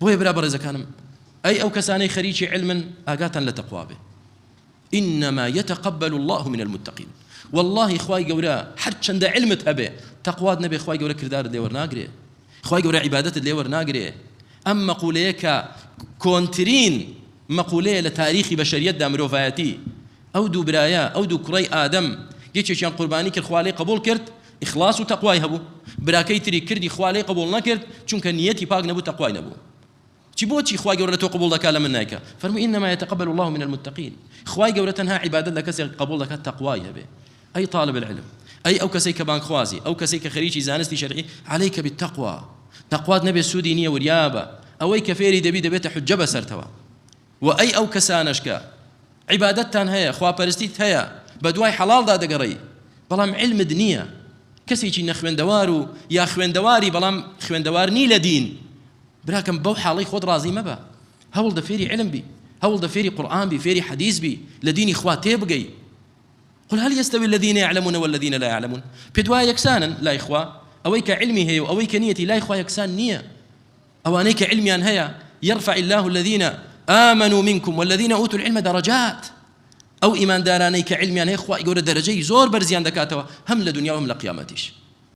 بۆیە برا بەڕێزەکانم ئەی ئەو کەسانەی خەریکی علمن ئاگاتان لە تەقوا بێ. انما يتقبل الله من المتقین واللهی خوای گەورە هەرچەندە علمت هەبێ تەقوات نەبێ خوای گەورە کردارت لێ وەرناگرێ خوای گەورە عیبادەتت لێ وەرناگرێ ئەم مەقولەیە کە کۆنترین مەقولەیە لە تاریخی بەشەریەتدا مرۆڤایەتی ئەو دوو برایە ئەو دوو کوڕەی ئادەم یەکێکیان قوربانی کرد خوا لێی قبوڵ کرد ئیخلاص و تەقوای هەبوو براکەی تری کردی خوا لێی قبوڵ نەکرد چونکە نیەتی پاک نەبوو تەقوای نەبوو چی بۆچی خوای گەورە لە تۆ قبوڵ دەکات لە من نایکا فەرمووی انما یتقبل الله من المتقین خوای گەورە تەنها عیبادەت لە کەسێک قبوڵ دەکات تەقوای هەبێ ئەی طالب العلم ئەی ئەو کەسەی کە بانگخوازی ئەو کەسەی کە خەریکی زانستی شەرعی علیک بالتقوی تەقوات نەبێ سوودی نییە وریابە ئەوەی کە فێری دەبی دەبێتە حجە بەسەرتەوە و ئەی ئەو کەسانەش کە عیبادەتتان هەیە خواپەرستیت هەیە بە دوای حەڵاڵدا دەگەڕێی بەڵام علمت نییە کەسێکی نەخوێندەوار و یا خوێندەواری بەڵام خوێندەوار نی لە دین براکەم بەو حاڵەی خۆت ڕازی مەبە هەوڵدە فێری علم بی هەوڵدە فێری قورئان بی فێری حەدیث بی لە دینی خوا تێبگەی قل هل يستوي الذين يعلمون والذين لا يعلمون پێت وایە یەکسانن لای خوا ئەوەی کە علمی هەیە و ئەوەی کە نیەتی لای خوا یەکسان نییە ئەوانەی کە علمیان هەیە يرفع الله الذين آمنوا منكم والذين أوتوا العلم درجات ئەو ئیماندارانەی کە علمیان هەیە خوای گەورە دەرەجەی زۆر بەرزیان دەکاتەوە هەم لە دنیا و هەم لە قیامەتیش.